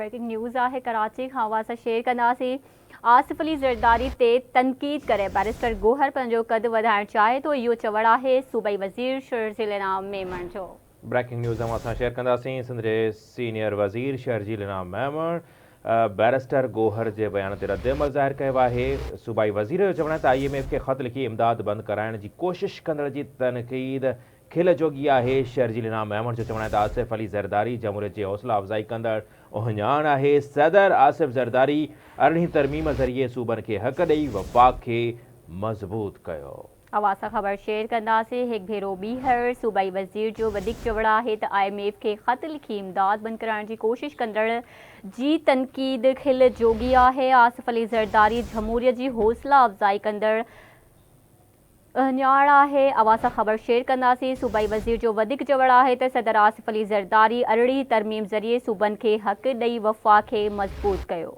Breaking news آهي ڪراچي کان اوهان سان شيئر ڪنداسين آصف علي زرداري تي تنقيد ڪري بئريسٽر گوهر پنهنجو قد وڌائڻ چاهي ٿو اهو چوڻ آهي صوبائي وزير شرجيل انعام ميمڻ جو. بريڪنگ نيوز اوهان سان شيئر ڪنداسين سنڌ جي سينيئر وزير شرجيل انعام ميمڻ بئريسٽر گوهر جي بيان تي ردعمل ظاهر ڪيو آهي صوبائي وزير جو چوڻ آهي ته I M F کي خط لکي امداد بند ڪرائڻ جي ڪوشش ڪندڙ جي تنقيد کل جوڳي آهي، شرجيل انعام ميمڻ جو چوڻ آهي ته آصف علي زرداري جمهوريت جي حوصلا افزائي ڪندڙ اهڃاڻ آهي، صدر آصف زرداري ارڙهين ترميم ذريعي صوبن کي حق ڏئي وفاق کي مضبوط ڪيو. اوهان سان خبر شيئر ڪنداسين، هڪ ڀيرو ٻيهر صوبائي وزير جو وڌيڪ چوڻ آهي ته I M F کي خط لکي امداد بند ڪرائڻ جي ڪوشش ڪندڙ جي تنقيد کل جوڳي آهي، آصف علي زرداري جمهوريت جي حوصلا افزائي ڪندڙ اهڃاڻ آهي، اوهان سان خبر شيئر ڪنداسين، صوبائي وزير جو وڌيڪ چوڻ آهي ته صدر آصف علي زرداري ارڙهين ترميم ذريعي صوبن کي حق ڏئي وفاق کي مضبوط ڪيو.